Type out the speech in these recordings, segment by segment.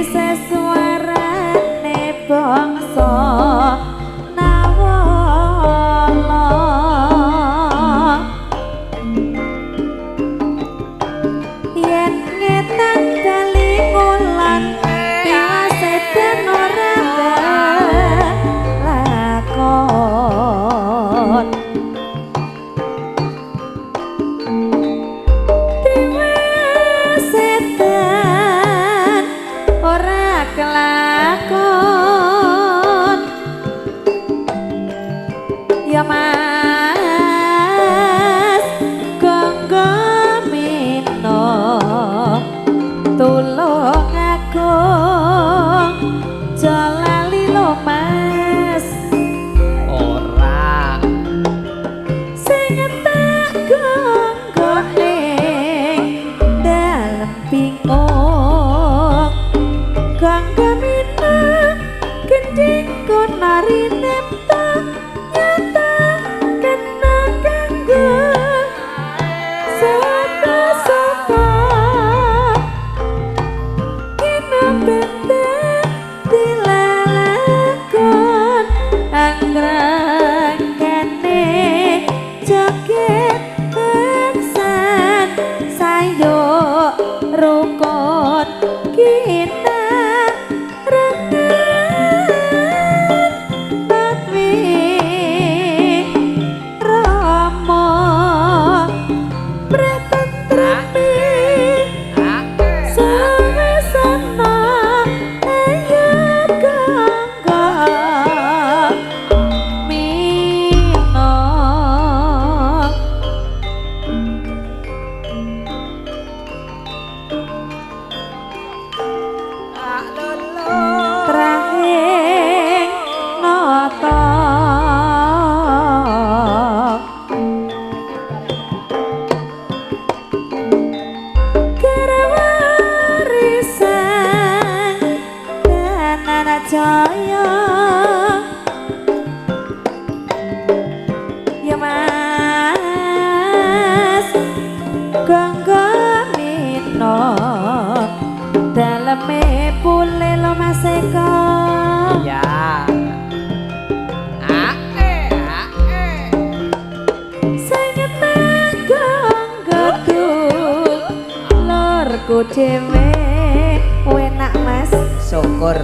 Seswarane bangsa Nawala. Yen ngetan bali ngulon tiwas edan ora lakon. Tiwas edan ora kelakon. Ya Mas Gangga Mino tulung agung aja lali lo Mas. Ora. Sing tak gangga ing dalem bingung Gangga Mino gending kunari nemta nyata kena kanggo sapa-sapa kena benten dilalakon anggrangkane joget beksan sayuk rukun kita rengan tatwi rama pretentremi sawesana ayo Gangga Mino. Trahing nata Kerawarisan Danana Jaya. Ya Mas Gangga Mino daleme pule lo Mas Eko. Iya. Ae, ae. Sing tak gangga lorku dhewe enak Mas. Syukur.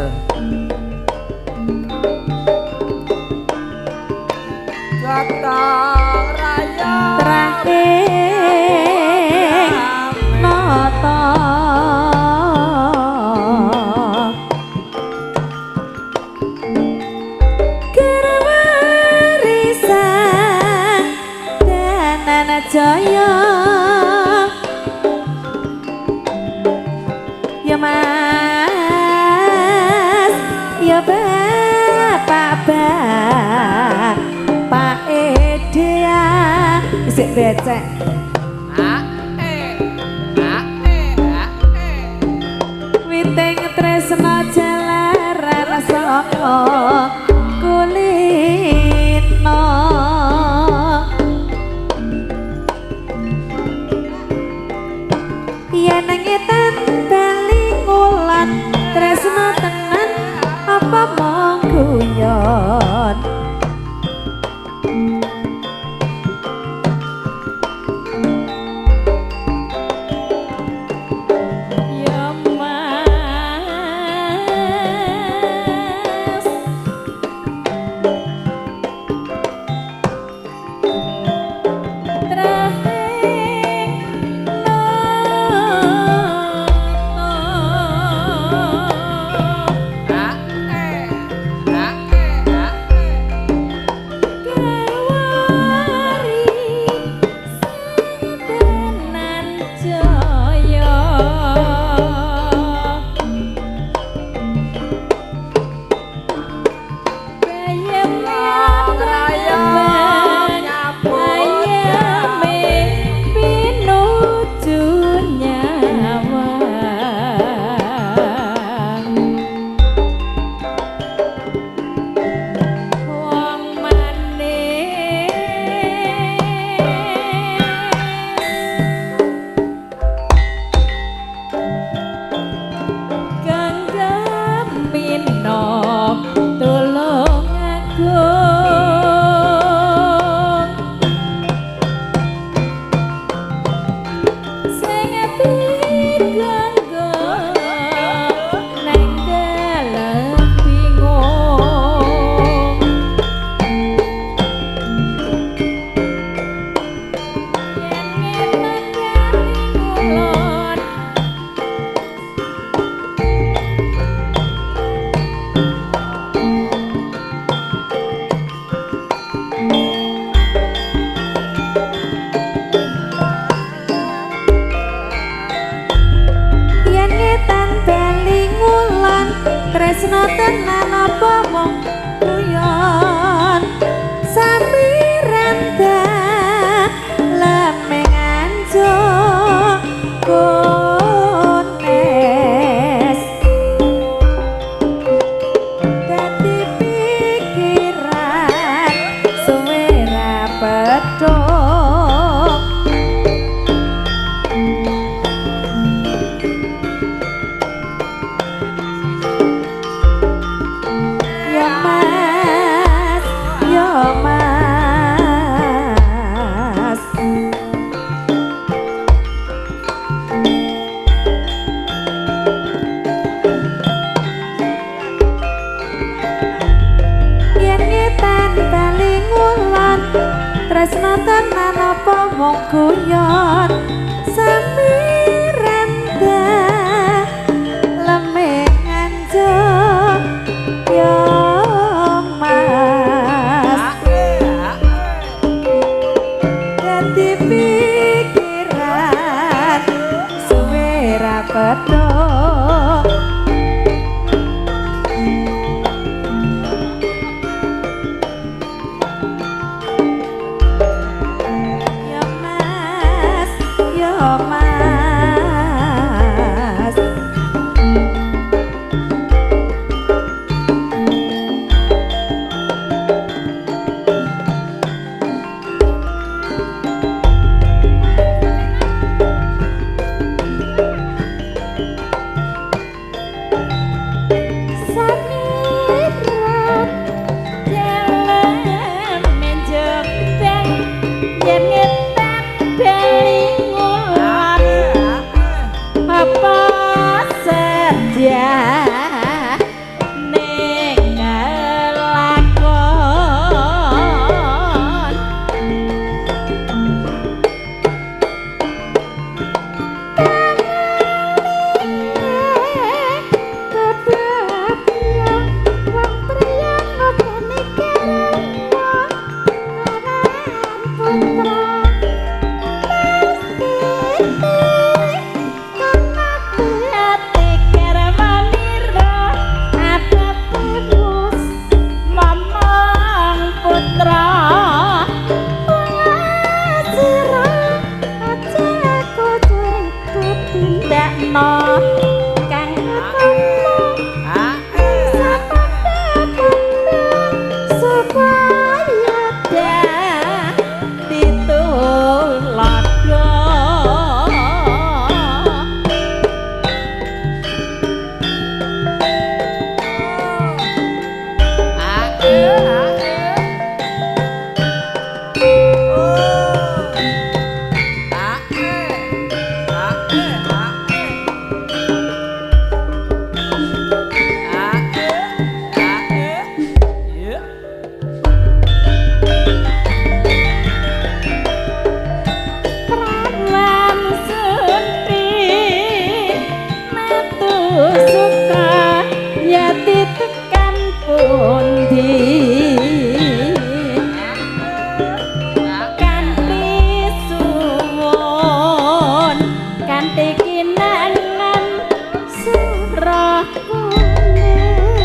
Gotong raya. Terakhir nata Kerawarisan Danana Jaya. Ya Mas, ya Bapak Bapak Edea isik becek. Ae, ae, ae. Witing tresna jalaran saka kulino. Yen ngetan bali ngulon tresna tenan apa mung guyon. Ya Mas Tresna tenan apa mung guyon Samiranda leme nganjo yo Mas dadi pikiran suwe ra petuk ya Mas ya Mas Samiran dalem menjembeng yen ngetan bali ngulon apa sedia ning kelakon Putra tindakno kang supaya dadi tuladha. Prawan Sunti metu suka yati tekan pundi kanthi suwun kanthi kinangan surah kuning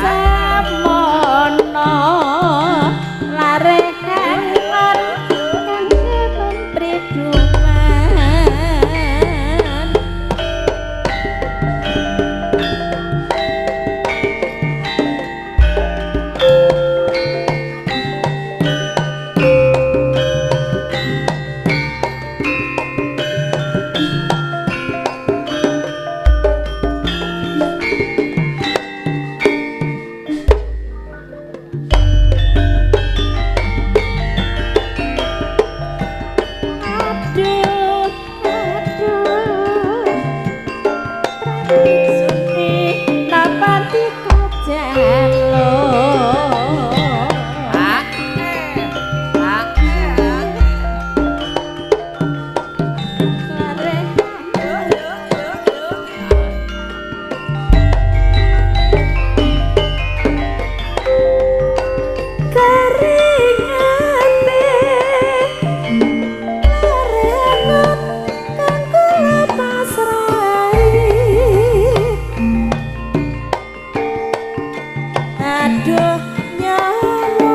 Samono lare kang kang priduman. Aduh, aduh, Sunti napati kajaluk. Lare keringate larengan kang kula pasrahi. Aduh nyawa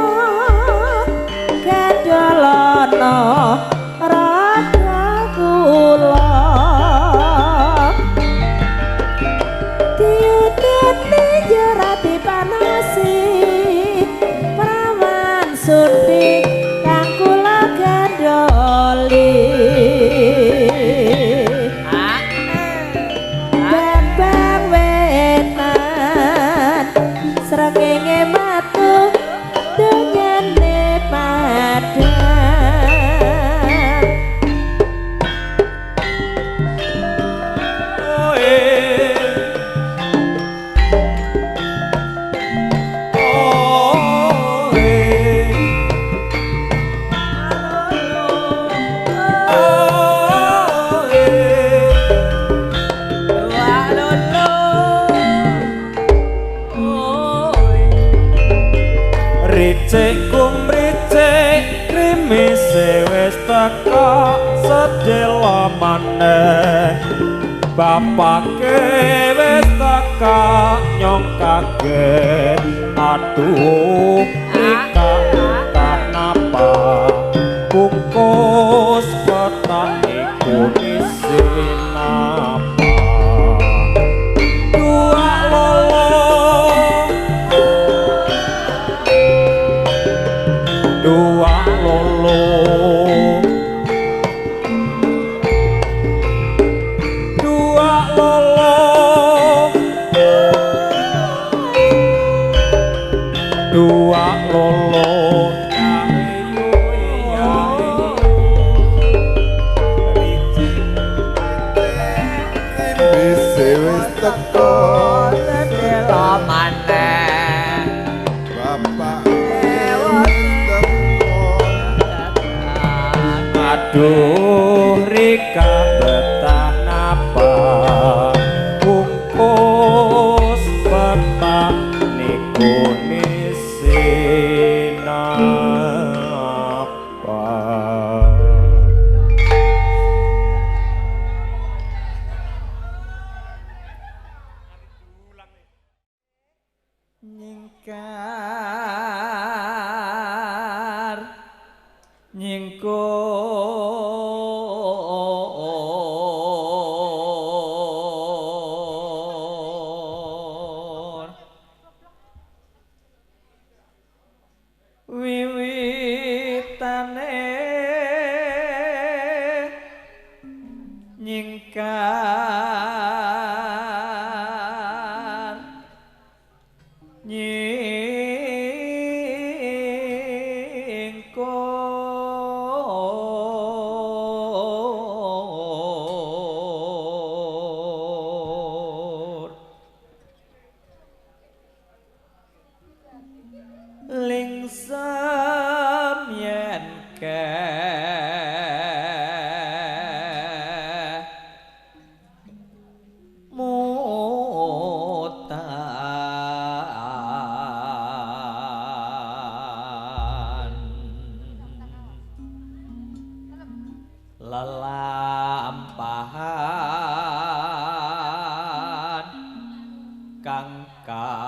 kadolono rada. sunthi kang kula gandoli. Bambang wetan srengenge matu donyane padang. Ricik kumricik krimise wis teka sedhela maneh, bapake wis teka nyong kaget, aduh rika entah napa bungkus petang iku disinapa. Dua lolo dua lolo dua lolo dua lolo. Krimise wis teka sedhela maneh, bapak wis teka. Aduh rika betah napa bungkus petah niku nisinapa. Nyingkar nyingkur wiwitane nyingkar nyingkur lingsem yen ke mutan lelampahan kang kawuri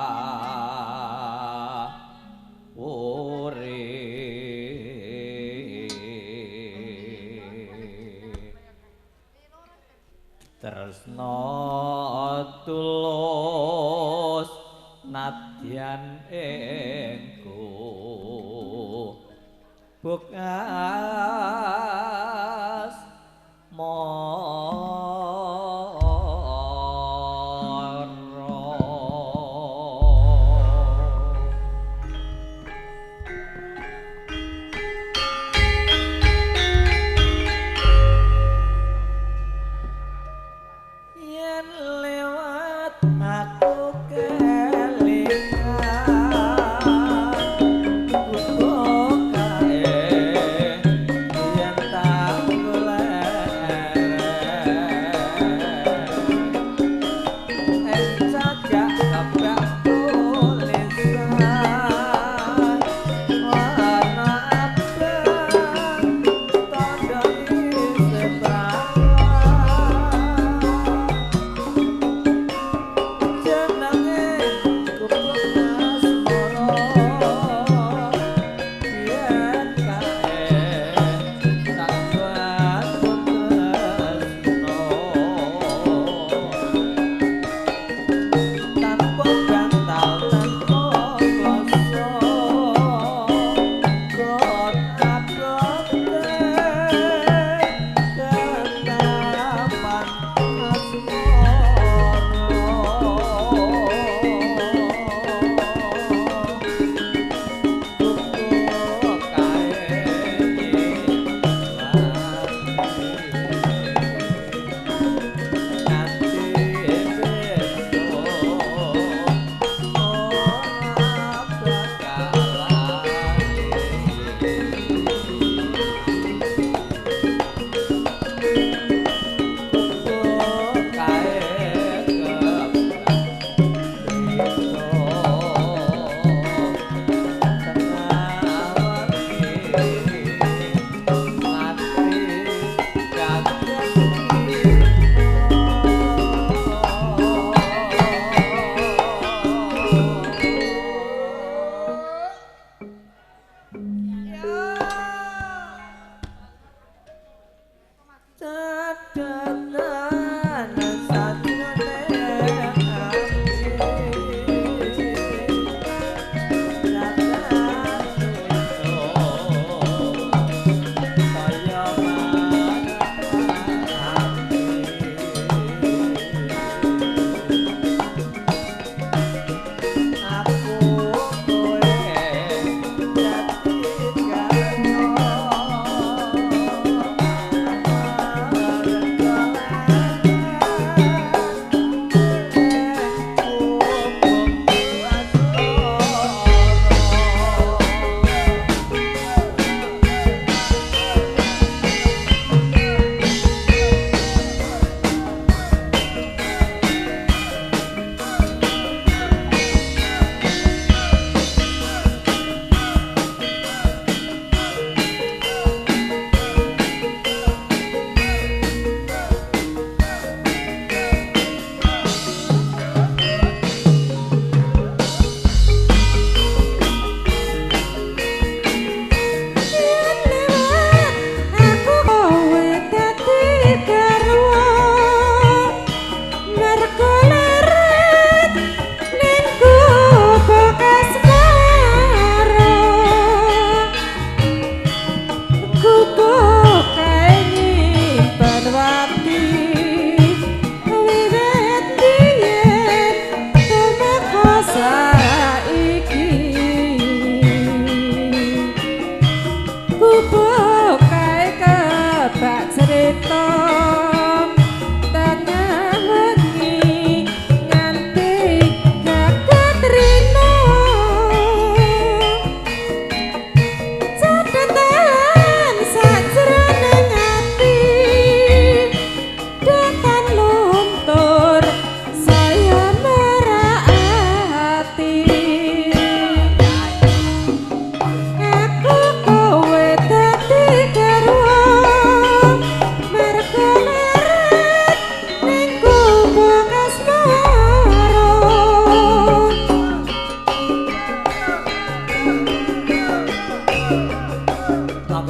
tresna tulus nadyan ingku bekas mara. Yen lewat aku kelingan kudu kae yen tak golek.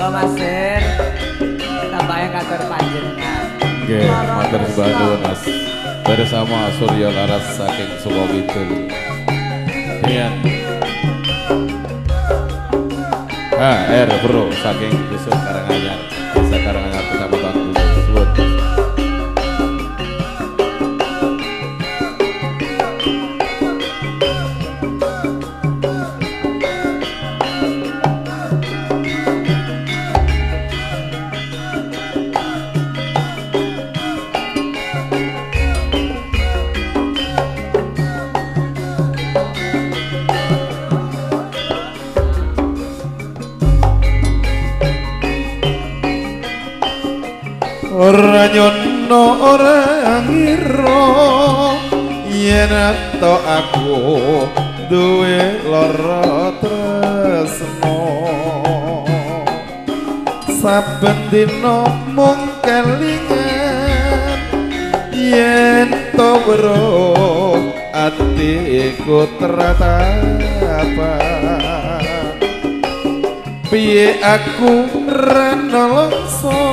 Monggo Mas Sir, tambahnya katur panjenengan. Nggih, matur sembah nuwun Mas. Bersama Surya Laras saking Suwo Kidul. Dengan HR Bro saking Dusun Karanganyar, Desa Karanganyar, Kecamatan Gunung. Ora nyono ora ngira yen to aku duwe lara tresno, saben dina mung kelingan yen to weruh atiku tratapan. Piye aku ra nelongso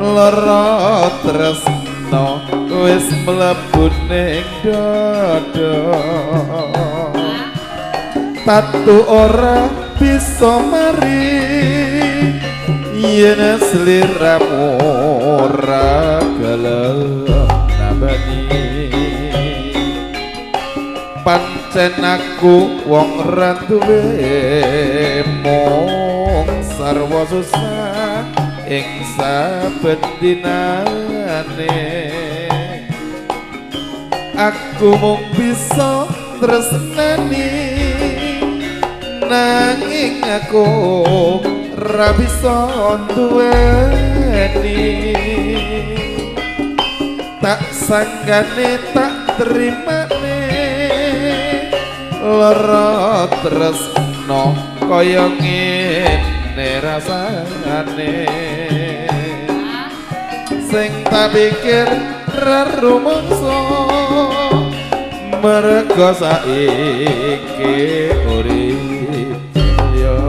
lara tresno wis mlebu ning dada, tatu ora bisa mari yen sliramu ora gelem nambani. Pancen aku wong ra duwe mung sarwa susah ing saben dinane, aku mung bisa tresnani nanging aku ra bisa duweni. Tak sanggane tak terimane lara tresno kaya ngene rasane, sing tak pikir ra rumangsa mergo saiki urip mulya.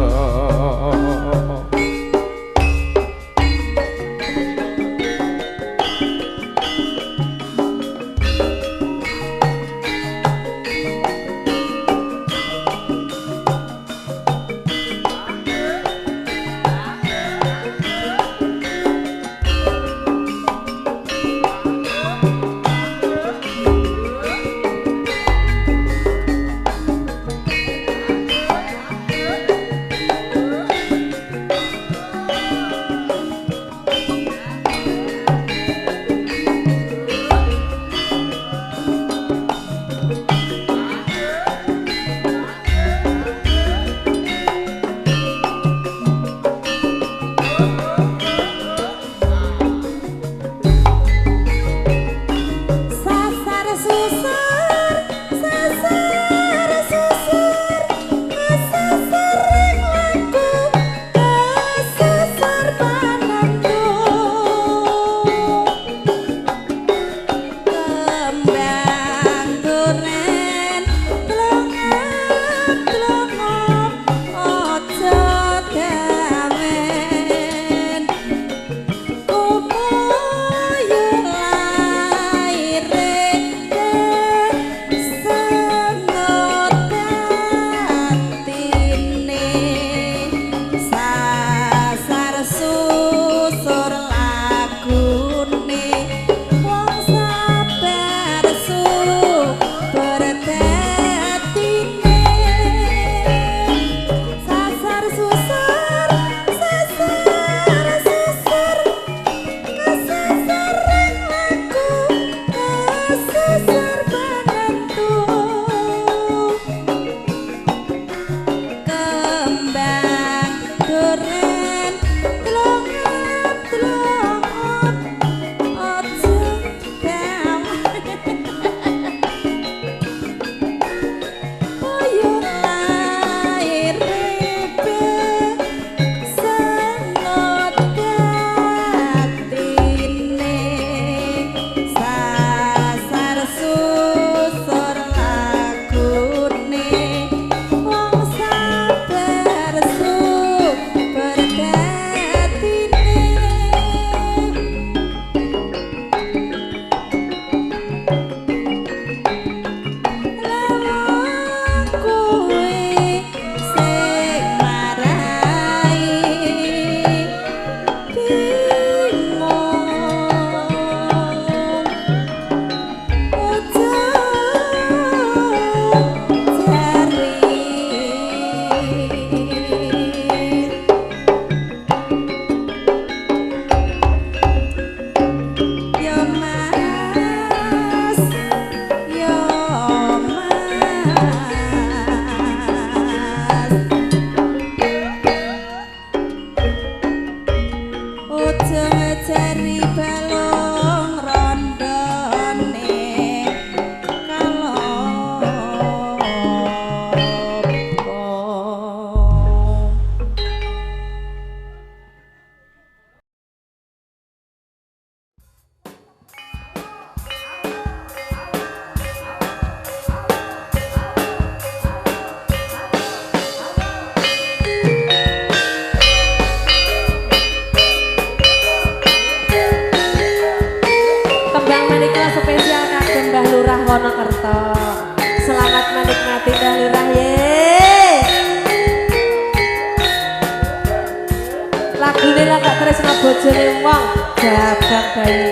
tresno bojone wong jabang bayi.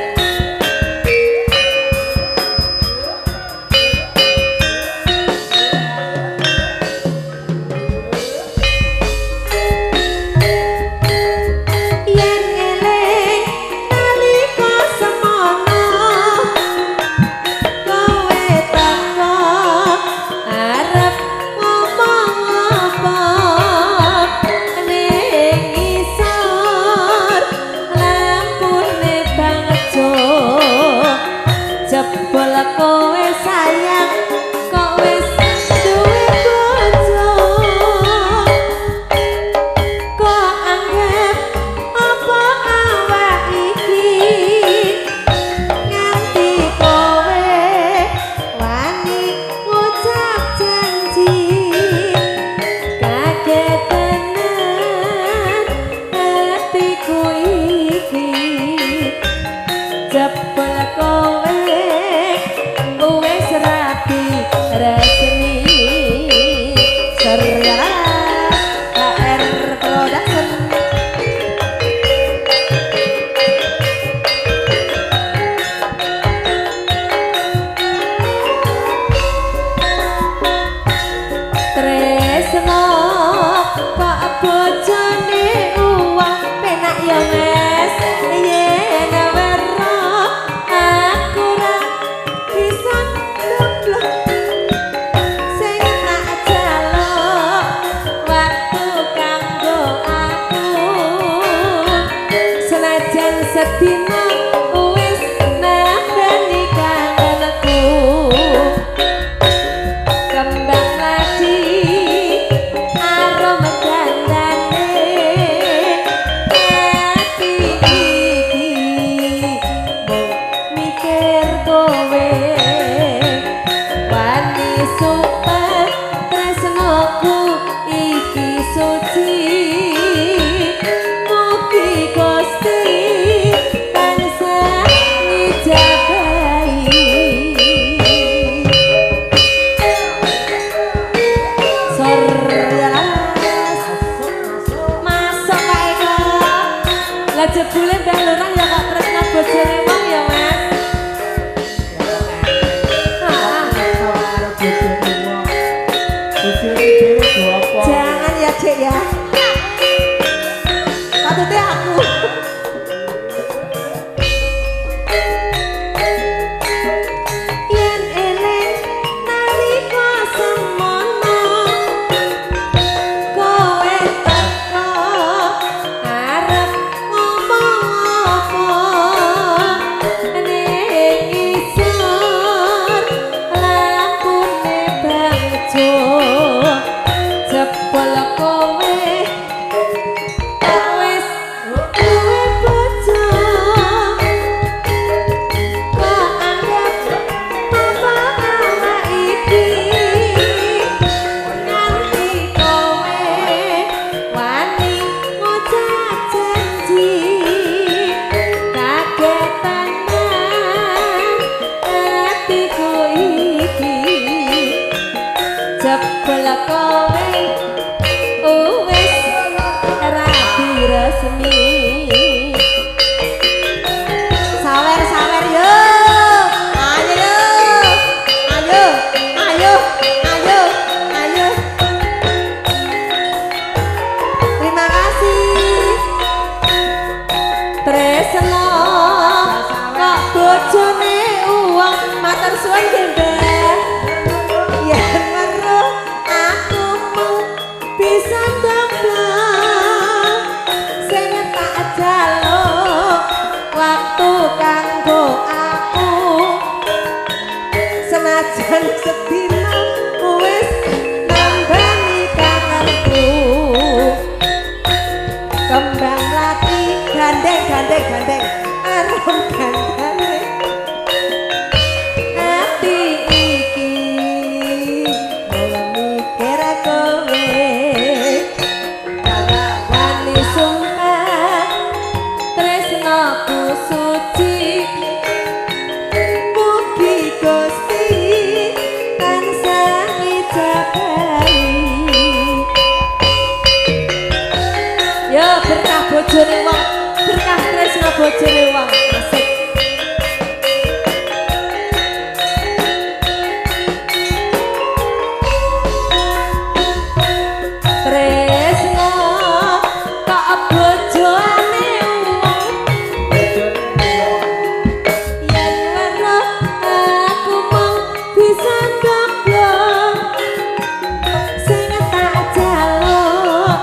Yen eling nalika semono kowe teko arep ngomong apa ning isor lampune bangjo jebol kowe sayang kok wis duwe bojo kok anggap apa awak iki nganti kowe wani ngucap janji kaget tenan atiku iki jebol kowe wis rapi resmi. Surya Laras KR Production. Tresno kok bojone uwong penak ya Mas yen weruh aku ra bisa ndomblok sing tak jaluk waktu kanggo aku senajan sedina wis nambani kangenku kembang lagi arum gandane ati iki mung mikir kowe wani sumpah tresnoku iki suci mugi Gusti tansah ngijabahi. Surya Laras masuk Pak Eko. Lah jebule Mbah Lurah ya kok tresno bojone wong ya Mas. Ah, Jangan ya Cek ya. Patutnya aku. Yen eling nalika semono kowe teko arep ngomong apa ning isor lampune bangjo jebol kowe wis duwe bojo kok anggap apa awak iki nganti kowe wani ngucap janji kaget tenan atiku iki jebol kowe wis rapi resmi. Sawer sawer yo. Ayo yo. Ayo, ayo, ayo, ayo. Terima kasih. Tresno kok bojone uwong matur suwun nggih Mbah. Yen weruh aku mung bisa ndomblok sing tak jaluk waktu kanggo aku senajan sedina wis nambani kangenku kembang lati gandeng gandeng gandeng arum gandane ati iki mung mikir kowe wani sumpah tresnoku suci mugi Gusti tansah ngijabahi. Ya berkah bojone wong. bojone wong asik. Tresno kok bojone wong yen weruh aku mung bisa goblok sing tak jaluk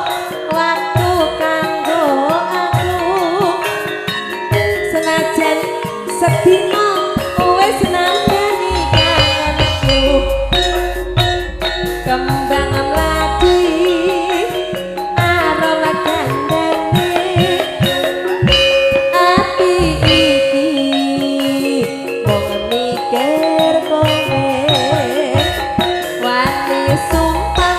waktu kanggo aku senajan sedina wis nandani kangenku kembang mlati aroma gandane ati iki mung mikir kowe wani sumpah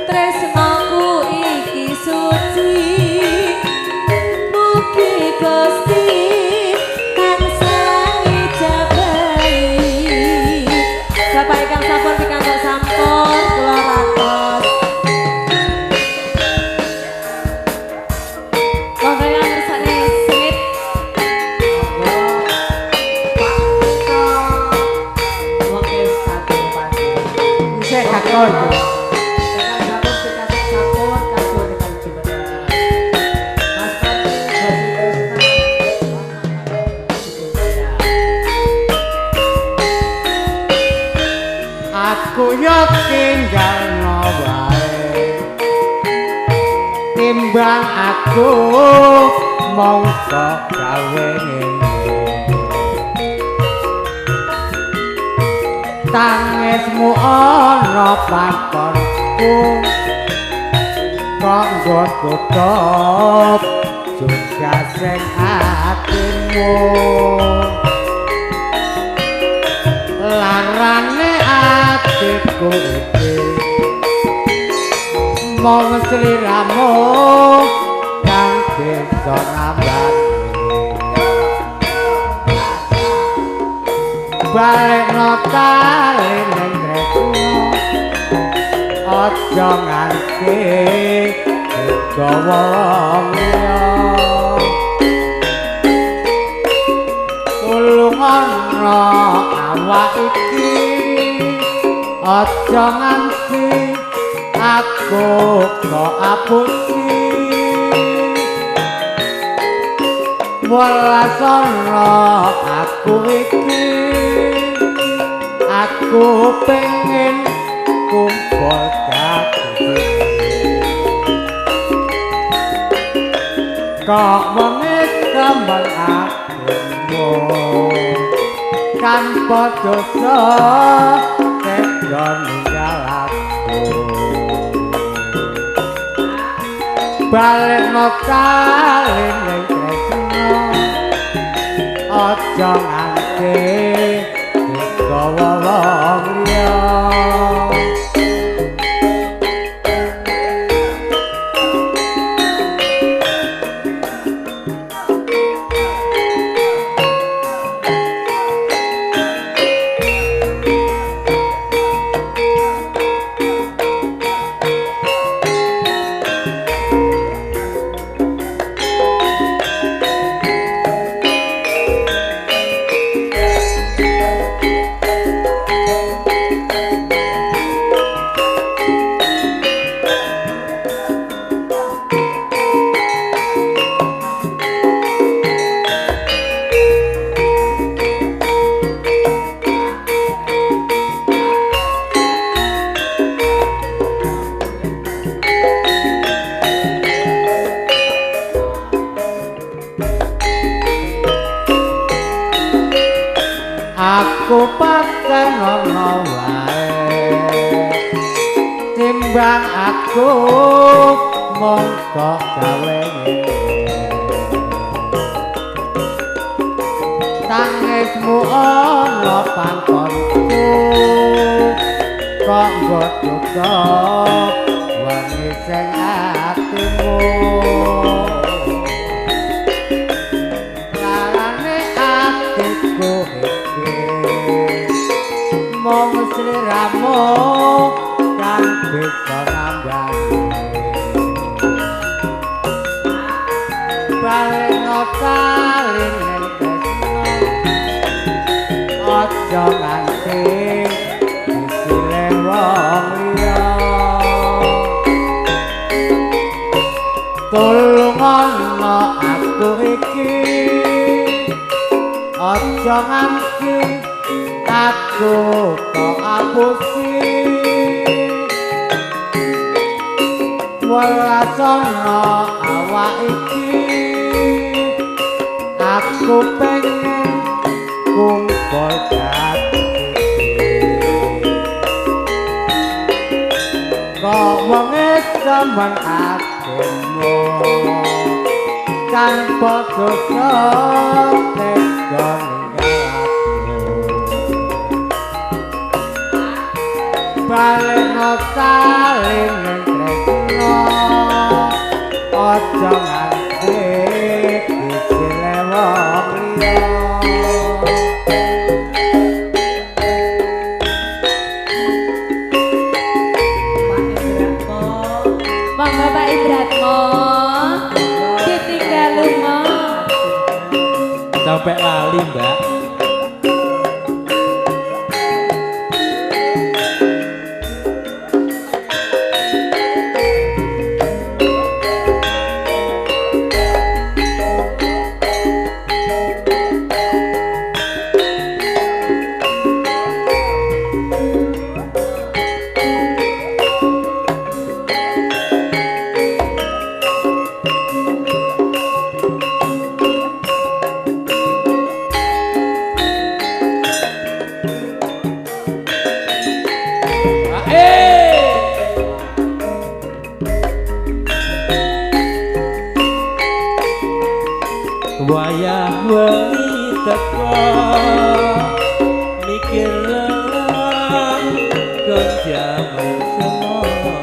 tresnoku iki suci mugi Gusti tansah ngijabahi. Bapak ingkang sampun pikantuk sampun kula rantos. Monggo yang ngersakne sengit. Wong katur panjenengan. Isih kakon. Ingkang sampun pikantuk sampun katur panjenengan. Mas Pati Basi Tresna. Aku yo tinggalno wae timbang aku mongko gawe ngene tangismu ana pantonku kok nggo tutup juga sing atimu larane atiku iki mung sliramu kang bisa nambani balekno tali ning tresno aja nganti digawa wong liya tulungono awak iki aja nganti aku kok apusi welasono aku iki aku pengen kumpul dadi kok wengi kembang akumu tanpa dosa tega ninggal aku balekno tali ning tresno aja nganti digawa wong liya. Aku paten ana wae timbang aku mung kok gawe ngene tangismu ana pantonku kok nggo tutup wengi sing atimu larane atiku iki mung sliramu kang bisa nambani balekno Aja nganti aku tok apusi. Welasana awak iki, aku pengen kumpul dadi. Kok wonge temen atimu tanpa dosa tega ninggal aku. Balekno saling tresno, aja nganti disile wong liya. Pak Indratmo. Monggo Pak Indratmo. Ditinggal lunga. Sampai lali, Mbak. Wayah wengi teko mikir lelah jaman semono.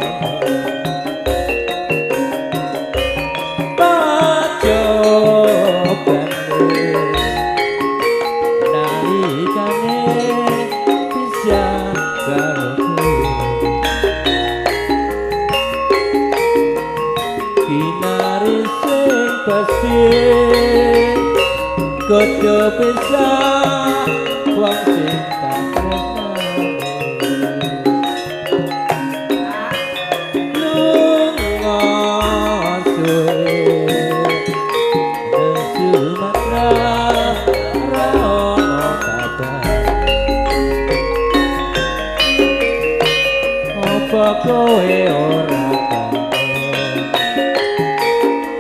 Pacobane nalikane bisa karo kowe. Kinari sing pasti kudu bisa wong sing tak tresnani. Lunga suwe nang Sumatera ra ono kabar. Apa kowe ora kangen?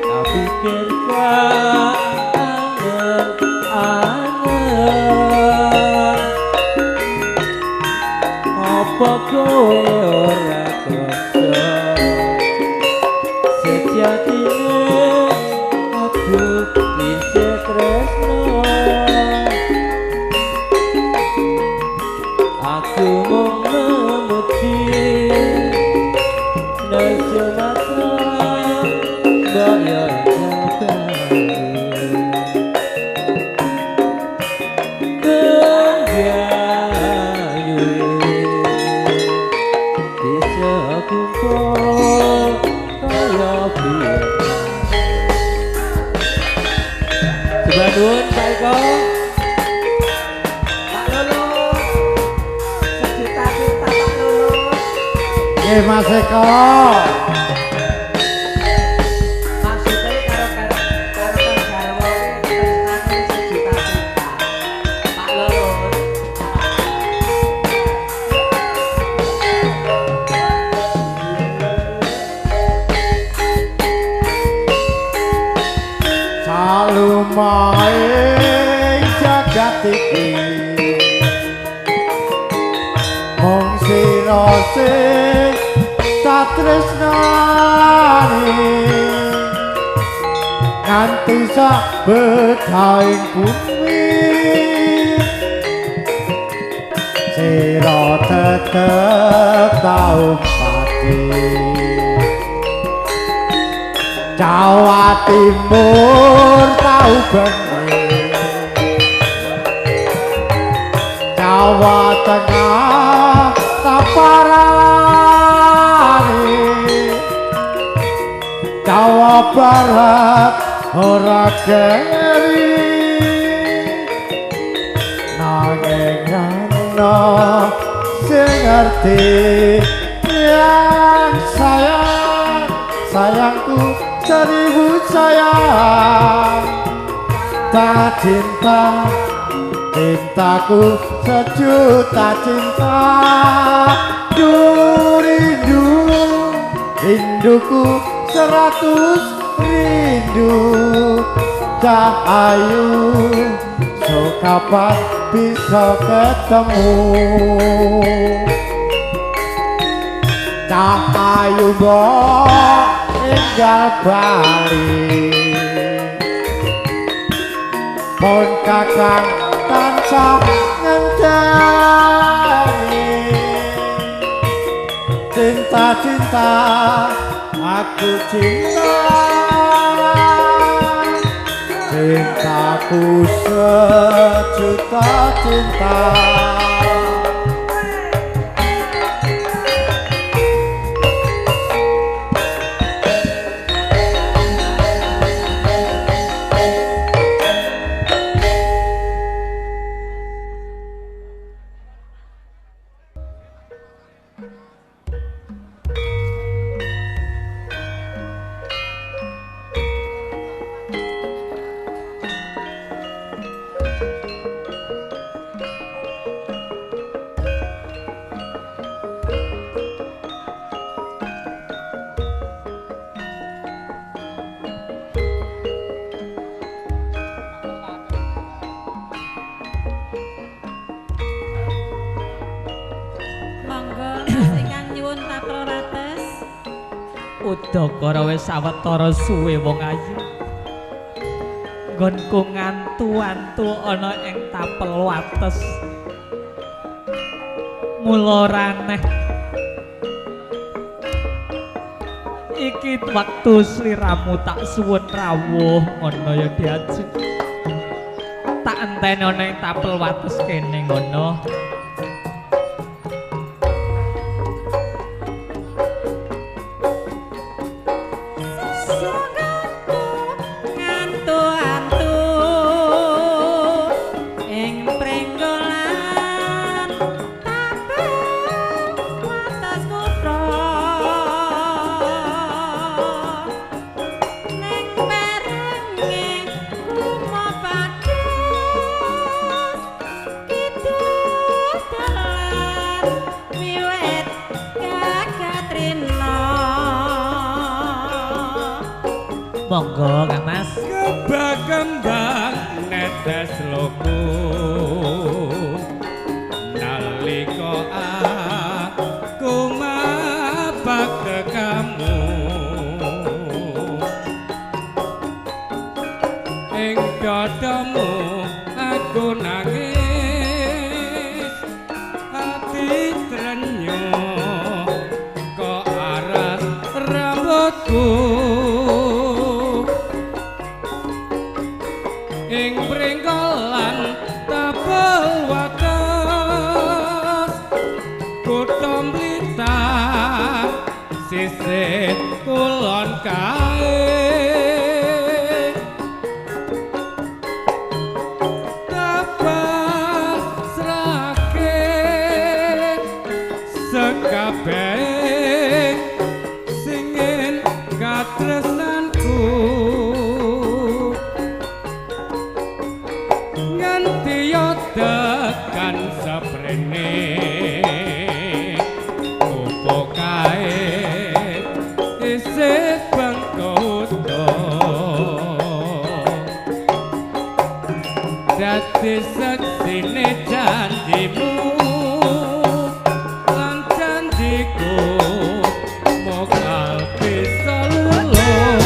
Tak pikir angen-angen. Apa kowe ora krasa sejatine aku isih tresno. Aku mung memuji nang Sumatera mbok yo kumpul kaya biyen. Sembah nuwun Pak Eko. Pak Lulus. Sejuta juta Pak Lulus. Nggih Mas Eko. Maksudnya karo karo karo garwa tresnane sejuta juta. Pak Lulus. Salumaing jagat iki mung sira sing tak tresnani, nganti sak betahing bumi sira tetep tau pati. Jawa Timur tau bengi, Jawa Tengah tak parani, Jawa Barat ora keri. Nanging ana sing ngerti yen sayang sayangku seribu sayang, tak cinta Cintaku sejuta cinta, du rindu, rinduku 100 rindu. Cah ayu, so kapan bisa ketemu? Cah ayu mbok enggal bali, pun kakang tansah ngenteni. Cinta-cinta aku cinta, cintaku sejuta cinta. Udakara wis sawetara suwe wong ayu. Nggonku ngantu-antu ana ing tapel wates. Mula raneh iki wektu sliramu tak suwun rawuh ngono ya diajeng. Tak enteni ana ing tapel wates kene ngono. Monggo Kang Mas. Kebakembang netes loku nalika aku mapak kamu ing dadamu aku nangis ati trenyuh kok aras rambutku. Ing pringgolan tapel wates kutha Blitar sisih kulon kae tapel srake sekabeh singin katresnanku nganti yo tekan seprene opo kae isih bangkoto dadi seksine janjimu lan janjiku mokal bisa luluh.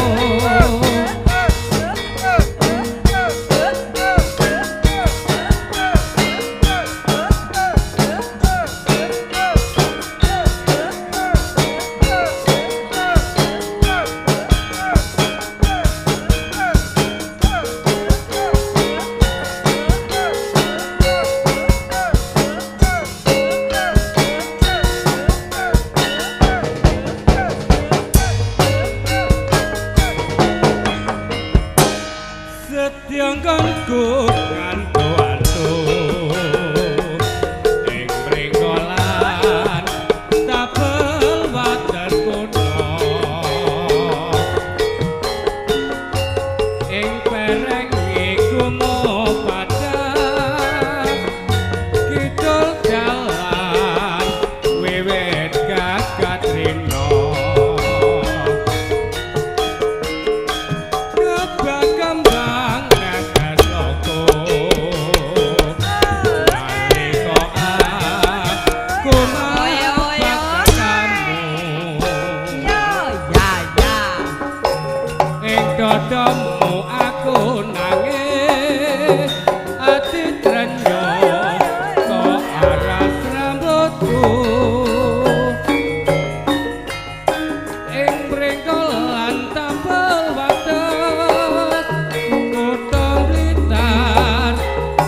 ing mriko lan tapel wates kutha Blitar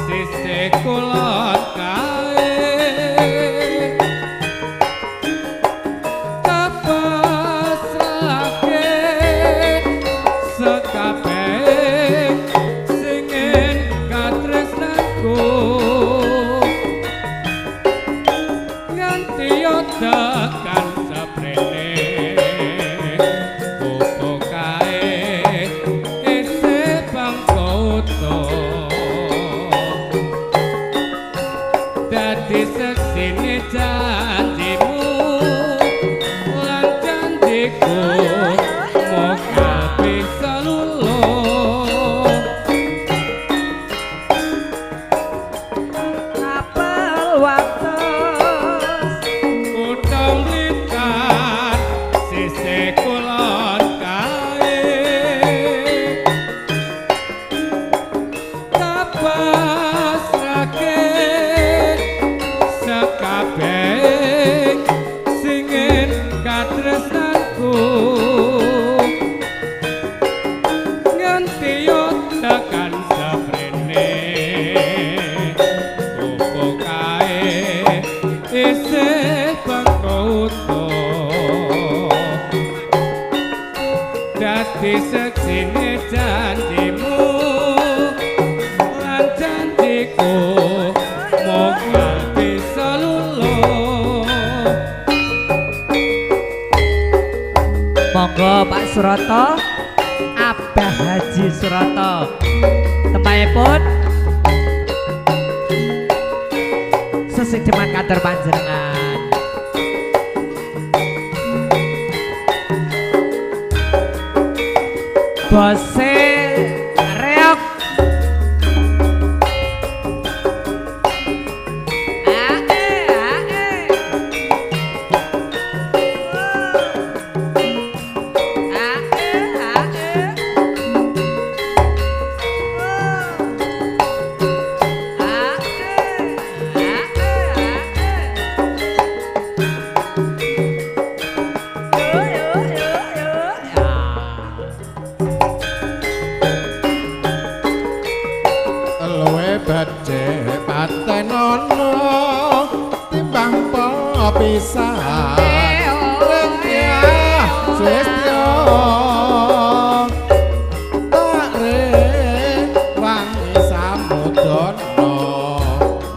sisih kulon kae kapasrahke sekabeh sing katresnanku nganti yo tekan seprene opo kae isih bangsa utuh dadi seksine janjimu lan janjiku moga bisa luluh. Tapel wates Kutha Blitar sisih kulon kae kapasrahke sekabeh sing katresnanku nganti yo tekan seprene opo kae isih bangsa utuh dadi seksine janjimu lan janjiku moga bisa luluh. Monggo Pak Suroto, Abah Haji Suroto, tempatipun sesideman katur panjenengan. Bose reok. Ae ae. Ae ae. Luwe becik patenono timbang pepisahan Rengyah Sulistyo tak rewangi samudana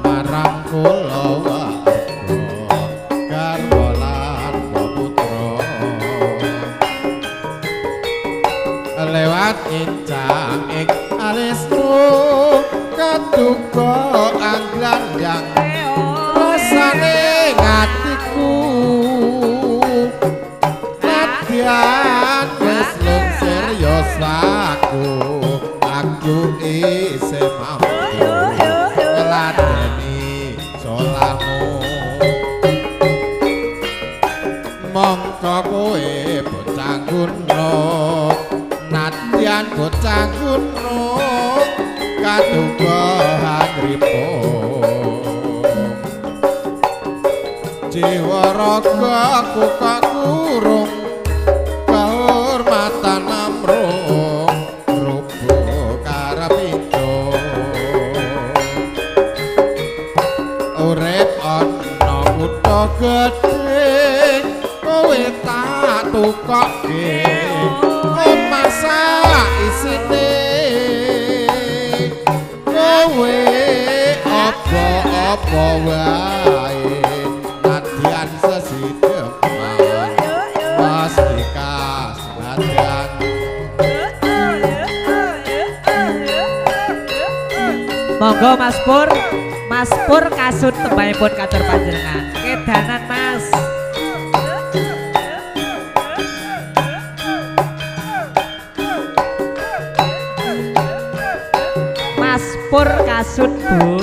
marang kulawarga garwa lan putra lewat incang ing alismu kaduga anglandang rasane atiku nadyan wis lungsir yoswaku aku isih mampu ngladeni salahmu mongko kowe bocah gunung nadyan bocah gunung kaduga angripung jiwa raga ku kok kurung kahormatan amrung rupa karepito urip ana kutha gedhe kowe tak tukokke omah sak isine kowe apa-apa wae nadyan sesideman pasti kasmadyan. Monggo Mas Pur, Mas Pur kasut tembangipun katur panjenengan. Kedanan Mas. Mas Pur kasut Bu.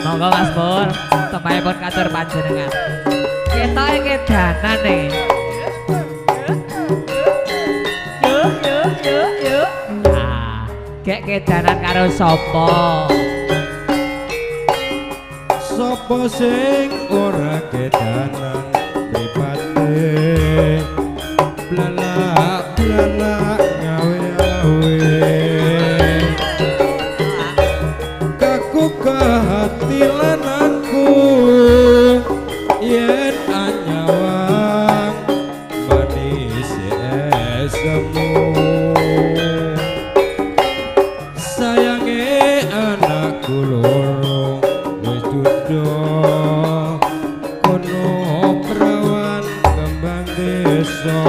Monggo Mas Pur, tembangipun katur panjenengan. Ketoke Kedanan nih. Yuk yuk yuk yuk. Ah, gek kedanan karo sapa? Sapa sing ora kedanan mripate blalak-blalak ngawe-awe kaku hati lanangku yen anyawang manis esemu sayange anakku loro wis duda kono prawan kembang desa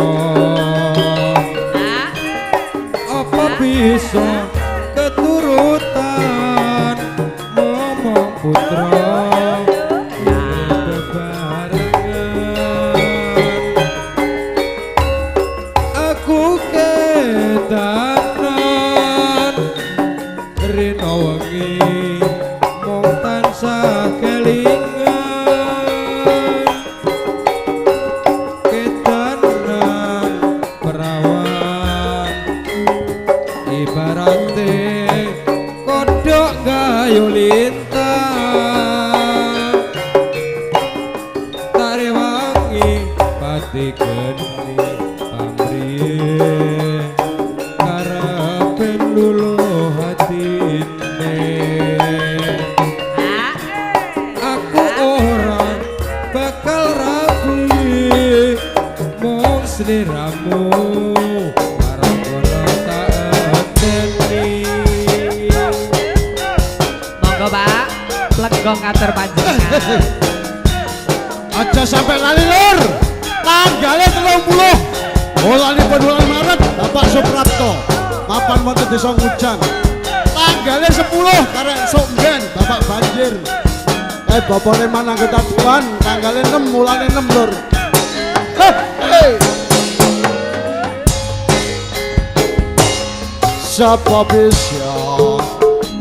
apa bisa keturutan momong putra bebarengan aku kedanan rino wengi mung tansah kelingan kedanan perawan ibarate kodhok gayu lintang tarewangi pati geni pamrih karepen luluh hatine aku ora bakal rabi mung sliramu marang tak enteni. Monggo Pak, plenggong katur panjenengan. Aja sampai lali lur. Tanggalnya 30 bulan bulan Maret Bapak Suprapto mapan wonten Desa Ngujang. Tanggalnya 10 karek sok nggen Bapak banjir. Bapakne manang anggota dewan tanggalnya 6 mulane 6 lur. Hei. Sapa bisa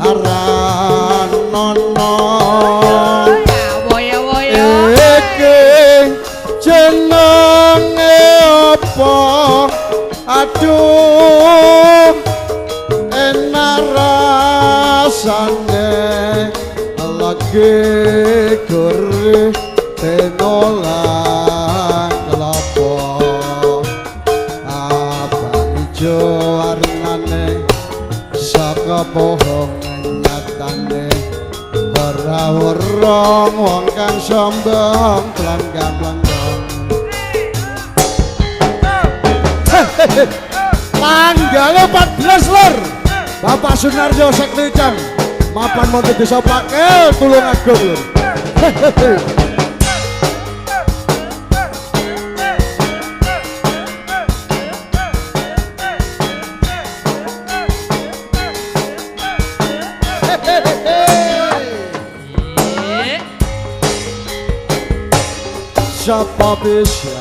aran nono Woyo woyo. iki jenenge apa aduh enak rasane lagi gurih tenolang kelapa abang ijo warnane saka bohong nyatane ora werong wong kang sombong planggang-planggang. Tanggal 14 lur Bapak Sunaryo Seklicang mapan wonten Desa Pakel Tulungagung lur. Sapa bisa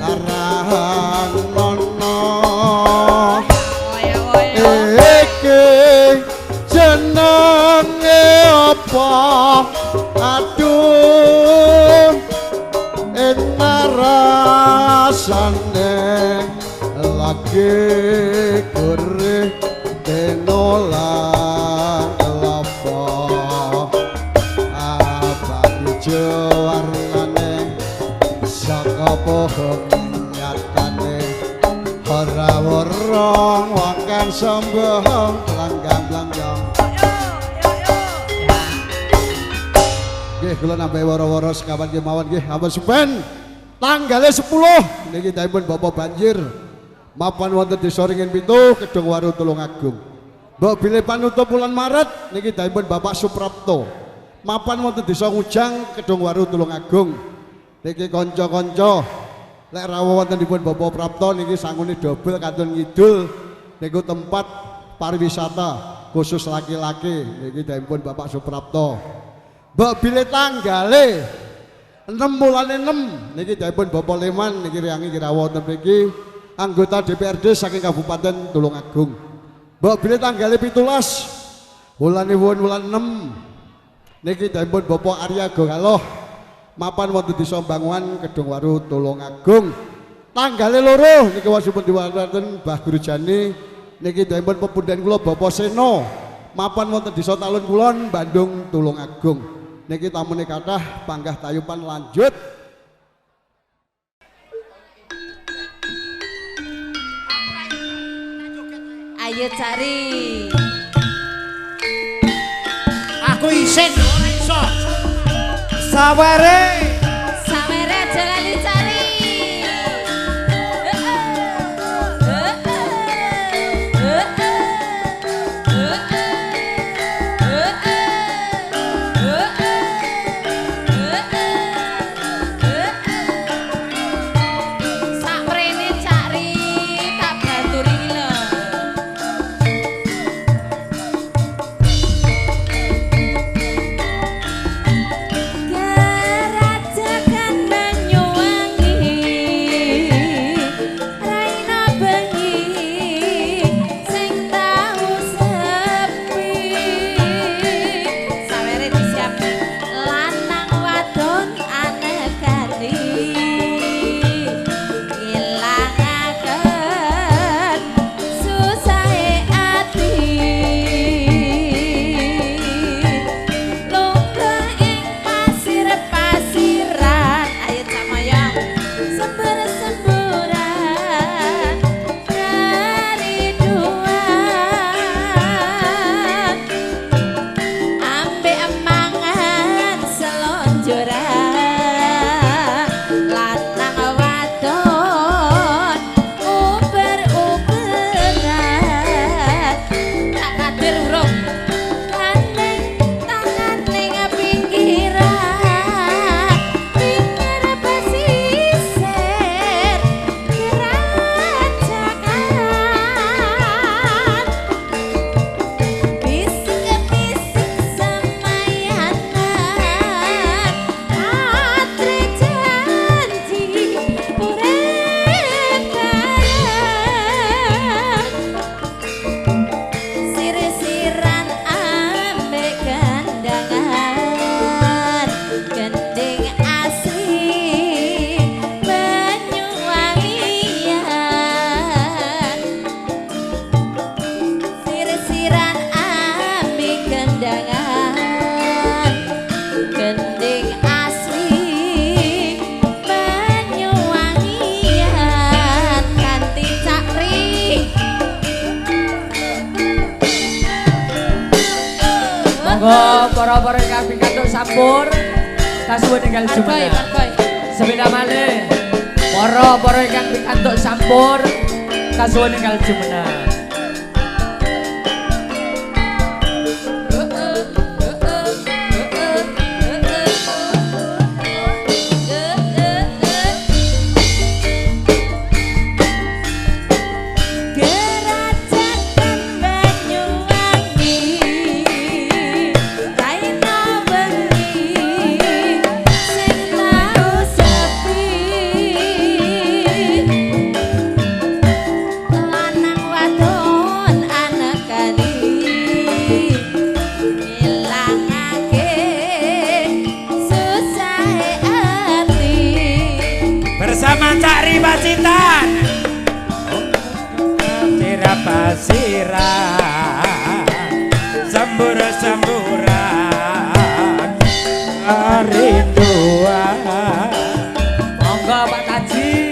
aran nono Woyo woyo. iki jenenge apa aduh enak rasane lagi gurih tenolang kelapa abang ijo warnane saka bohong nyatane ora werong wong kang sombong planggang-planggang. Nggih kula nambahi woro-woro sekawan kemawon nggih ampun supen tanggale 10 niki dipun Bapak banjir mapan wonten Desa Ringin 7 Kedungwaru Tulungagung. Mbok bilih panutup bulan Maret niki dipun Bapak Suprapto mapan wonten Desa Ngujang Kedungwaru Tulungagung. Niki kanca-kanca lek rawuh wonten dipun Bapak Prapto niki sangune dobel kantun ngidul niku tempat pariwisata khusus laki-laki niki dipun Bapak Suprapto. Mbok bilih tanggale 6 mulane 6 niki dipun Bapak Leman niki riyangi rawuh wonten mriki anggota DPRD saking Kabupaten Tulungagung. Mbok bilih tanggale 17 wulan 6 niki dipun Bapak Arya Gogaloh Mapan wonten Desa Banguan Kedungwaru Tulungagung. Tanggale 2 niki wasipun diwaranten Mbah Guru Jani niki dipun pepundhen kula Bapak Seno. Mapan wonten Desa Talun Kulon Bandung Tulungagung. Niki tamune kathah panggah tayupan lanjut. Ayo cari. Aku isin ora iso. Sawere. Sawere aja lali cari. Sakrene cari tak baturi lho. Gerajakan Banyuwangi Raina bengi sing tau sepi. Sawere disiapke lanang wadon anekani ilangaken susahe ati. Lunga ing pasir-pasiran, ayo Cak Moyong, sembur-semburan kerinduan. Ambek mangan selonjoran, lanang wadon uber-uberan. Tak kadir urung gandeng tangan ning pinggiran, pinggir pesisir gerajakan. Bisik-bisik semayanan, patre janji urip bareng. Sir-siran ambek gandangan, gending asli Banyuwangian. Sir-siran ambek gandangan, gending asli Banyuwangian. Kanthi cakri. Monggo para-para ingkang pikantuk sampur kasuwun enggal Parboy, jumeneng. parboy. Sepindah malih para-para ingkang pikantuk sampur kasuwun enggal jumeneng. Gerajakan Banyuwangi, Raina bengi sing tau sepi. Lanang wadon anekani ngilangake susahe ati. Bersama Cak Ri Pacitan. Pasir-pasiran, sembur-semburan, rinduan. Monggo Pak Kaji.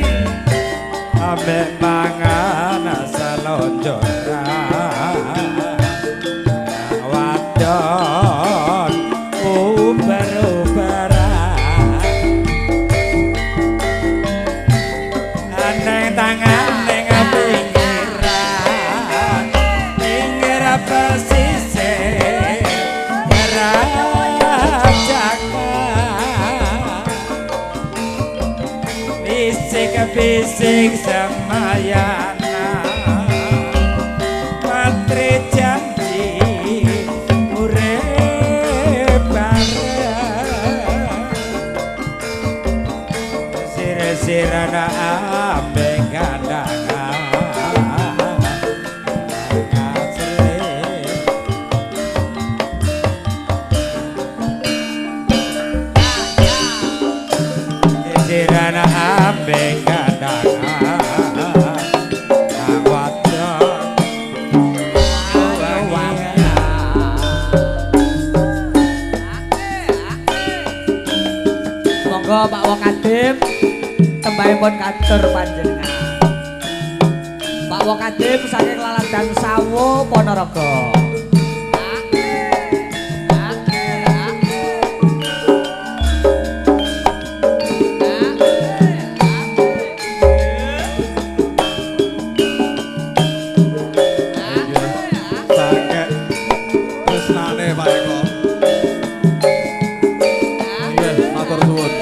Ambek mangan selonjoran, wadon uber-uberan. Aneng tangan ning pinggiran, pinggir pesisir gerajakan. Bisik-bisik semayana, matre janji urip bareng. Sir-siran ambek gandangan, asli. Ya, ya. ambek gandangan wadon Monggo Pak Wakadim tembahipun katur panjenengan. Pak Wakadim saking Laladan Sawo Ponorogo. Sakek tresnane Pak Eko. Nggih, matur suwun.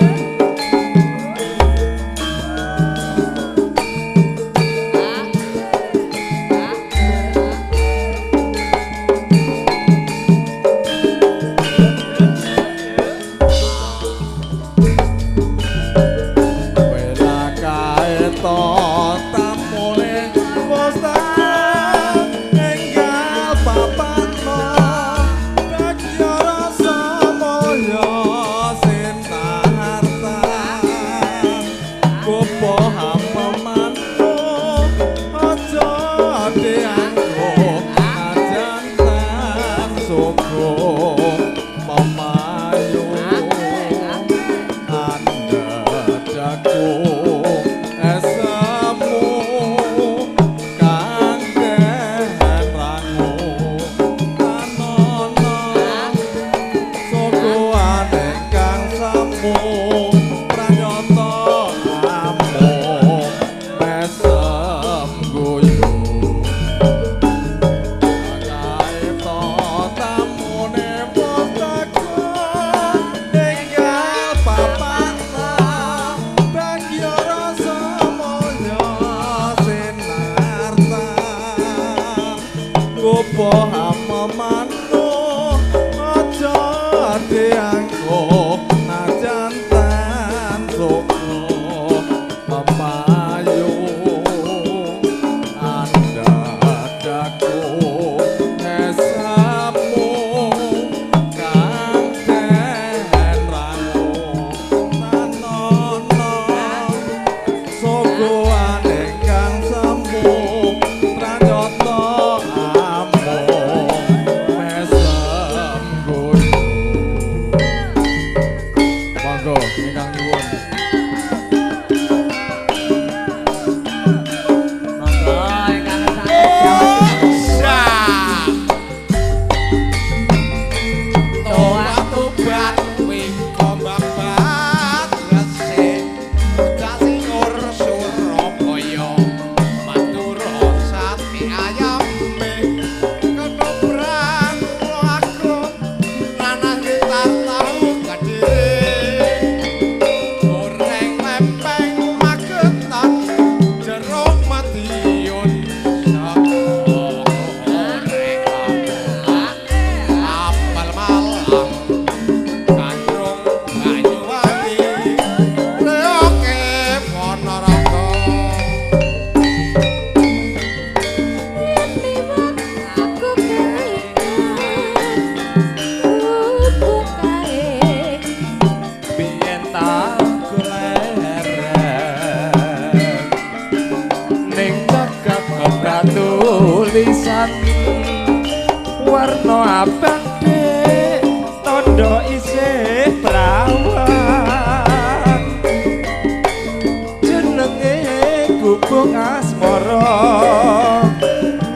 Tulisan warna abang dek tondo isih prawan jenenge gubuk asmara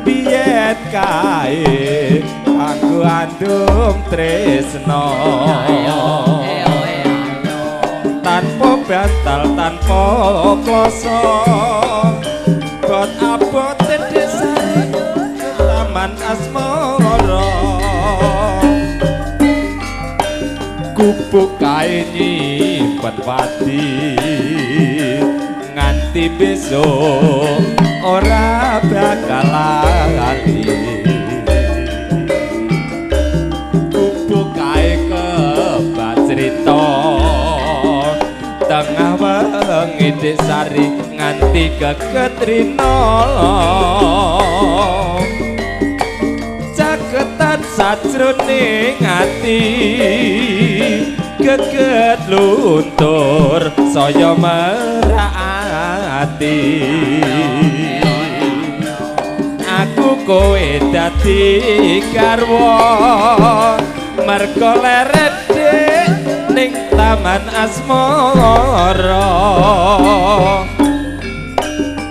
biyen kae aku andum tresno tanpa bantal tanpa kloso got abot desane taman asmara gubuk kae nyimpen wadi nganti besok ora bakal lali gubuk kae kebak crita tengah wengi sari nganti geget rina caketan sajroning ati Geget luntur saya merak ati. Aku kowe dadi garwa mergo leret dik ning taman asmara.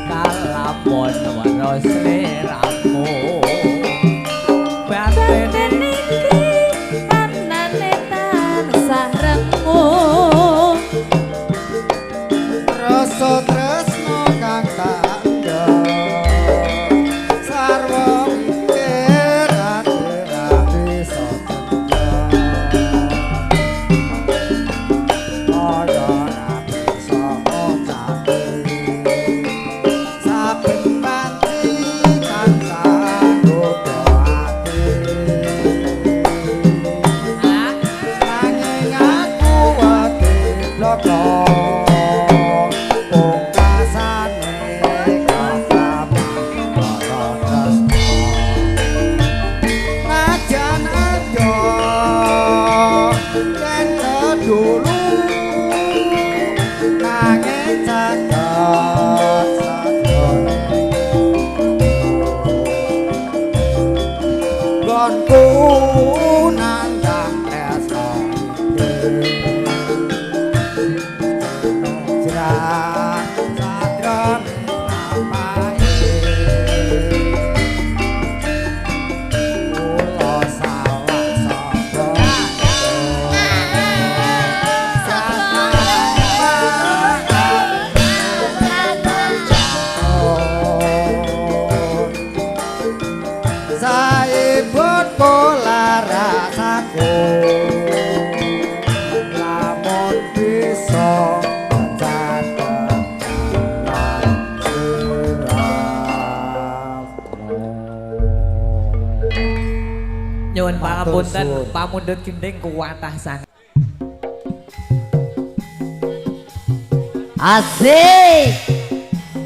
Kalamon weruh sliramu batin iki anane tansah rengung. Rasa tresno kang tak endhek sarwa mikir ati ra bisa cendhek. Kaya ra bisa ngucapi saben wanci tansah nggodha ati. Nanging aku wedi bloko pungkasane katamu para tresno. Najan adoh yen kedulu nanging caket sajroning nggonku nandhang tresno iki. Jrah sajroning lapahe kula salah sapa. Saibut pola rasaku lamun bisa catet nyuwun pangapunten pamundhut gendhing kuwatah sanget. Asik.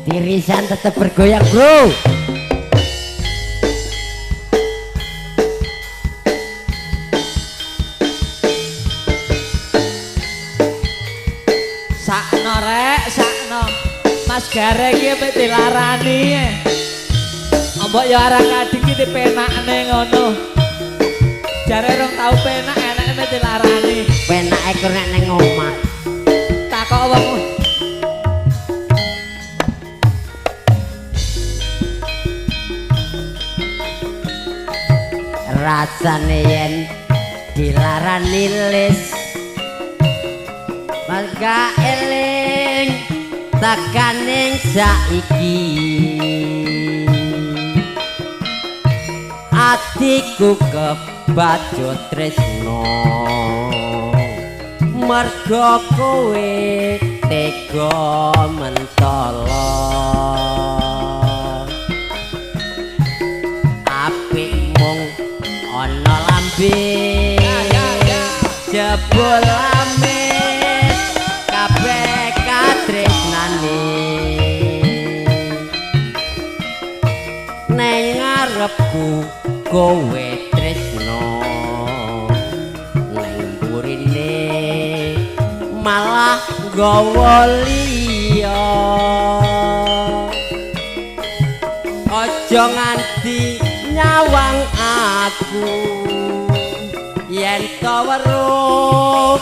Tirisan tetap bergoyang, bro. Sakno rek, sakno. Mas Gareng iki mek dilarani. Mbok ya arah kading iki dipenakne ngono. Jare rong tau penak enake mek dilarani. Penake kur nek nang omah. Takok wong rasane yen dilarani lis marga eling tekaning saiki atiku kebacut tresno mergo kowe tega mentolo. Apik mung ana lambe jebul amis kabeh katresnane neng ngarepku kowe tresno neng mburine malah nggawa liya. Aja nganti nyawang aku yen to weruh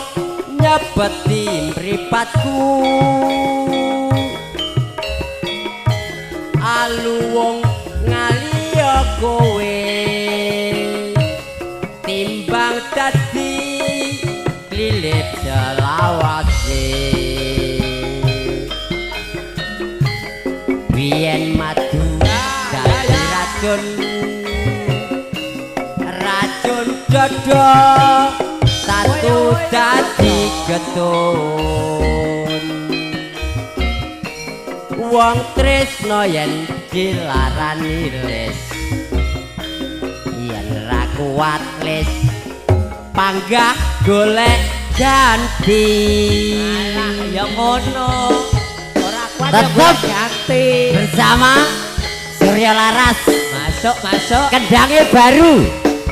nyebeti mripatku aluwung ngaliya kowe timbang dadi lilip selawase. Biyen madu dadi racun racun dodo satu dadi getun. Wong tresno yen dilarani lis yen ra kuat lis panggah golek ganti. Alah ya ngono ora kuat ya Tetep ganti. Bersama Surya Laras. Masuk masuk. Kendangnya baru.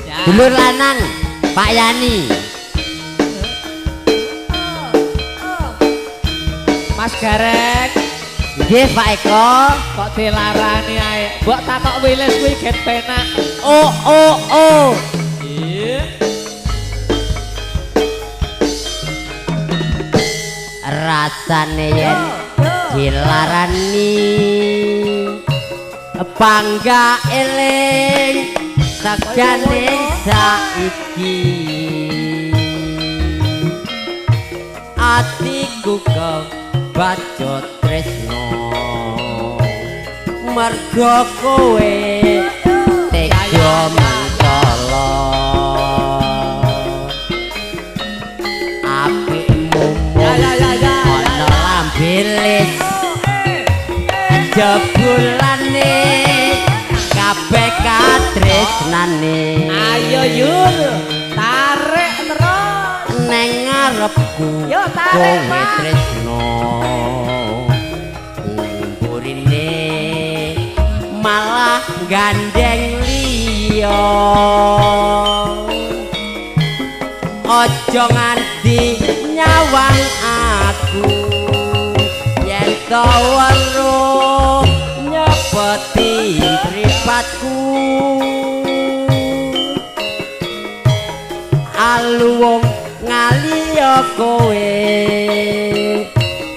Ya. Dulur lanang Pak Yani. Mas Gareng. Nggih Pak Eko. Kok dilarani ae. Mbok takok Wilis kuwi get penak. Oh oh oh. Iya. Rasane yen dilarani bangga eling sakjane saiki atiku kebacut tresno mergo kowe tega mentolo apikmu ana lambe jebulane kabeh katresnane. Ayo Yul, tarik terus neng ngarepku. Yo tarik kowe tresno neng burine malah gandeng liya. Aja nganti nyawang aku yen to weruh nyepeti mripatku. Aluwung ngaliya kowe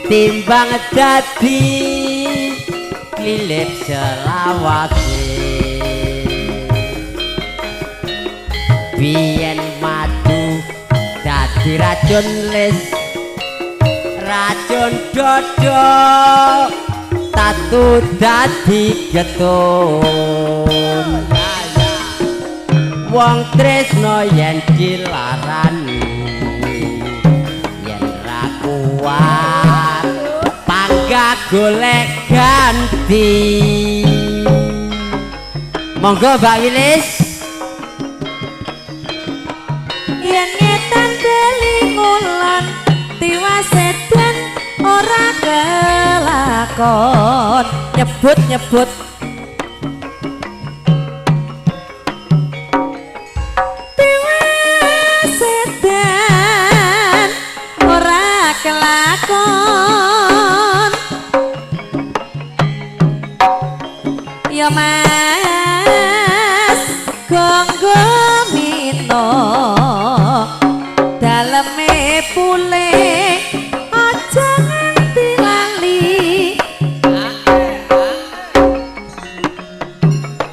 timbang dadi klilip selawase. Biyen madu dadi racun lis, racun dodo tatu dadi getun. Wong tresno yen dilarani yen ra kuat panggah golek ganti. Monggo Mbak Wilis. Yen ngetan beli ngulon tiwas edan ora kelakon. Nyebut-nyebut tiwas edan ora kelakon. Ya Mas gonggo mino daleme pule aja nganti lali.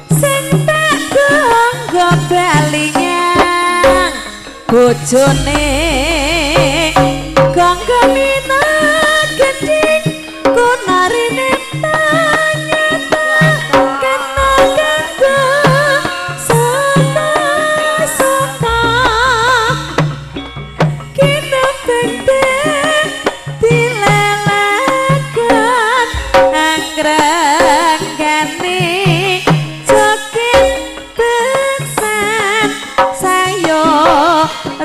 Sing tak gonggo bali nyang bojone gonggo mino gending kunarine tanyata kena kanggo sata-sata kinepeng dilelakan anggreng-gane joget beksan sayo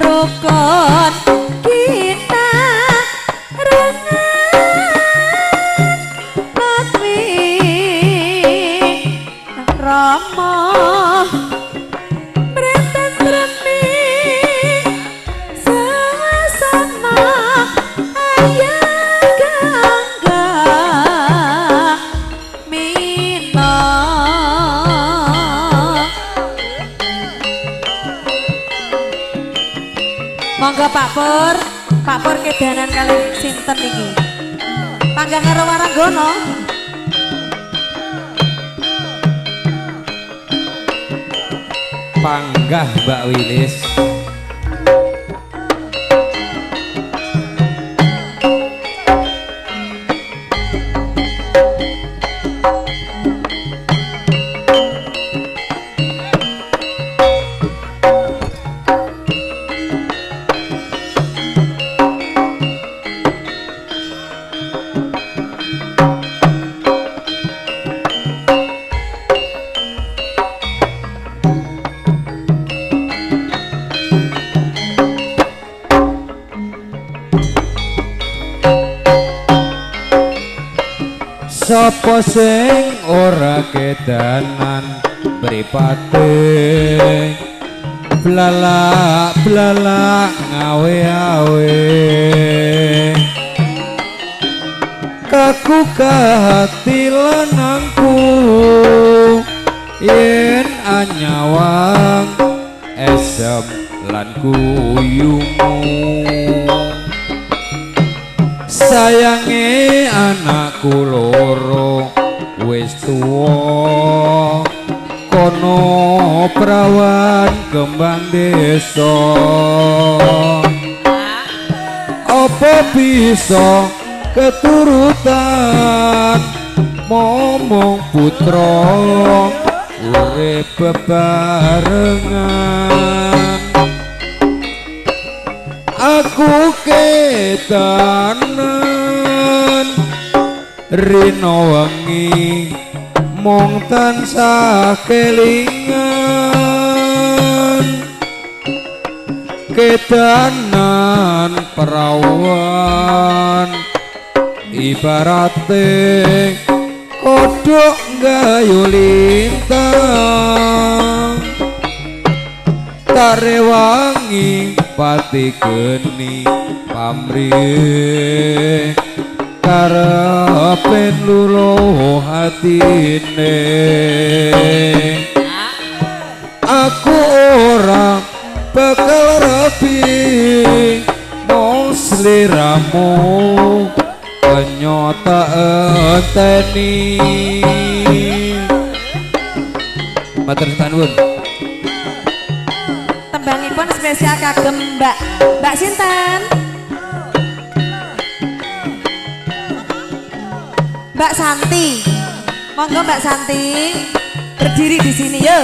rukun kita rengan Lutfi Rama Mreten tremi sawasana ayah gangga mina. Monggo Pak Pur, Pak Pur kedanan kali sinten iki? Panggah karo Waranggono. Panggah Mbak Wilis. Sapa sing ora kedanan mripate blalak blalak ngawe-awe. Kaku hati lanangku yen anyawang esem lan guyumu. Sayange anakku loro wis tuwa kono prawan kembang desa. Apa bisa keturutan momong putra urip bebarengan. Aku ketanan rino wengi mung tansah kelingan. Kedanan perawan ibarate kodhok nggayu lintang. Tarewangi pati geni pamrih karepen luluh hatine. Aku ora bakal rabi mung sliramu kenyota enteni. Matur nuwun. Tembangipun spesial kagem Mbak Mbak sinten? Mbak Santi. Monggo Mbak Santi berdiri di sini yo.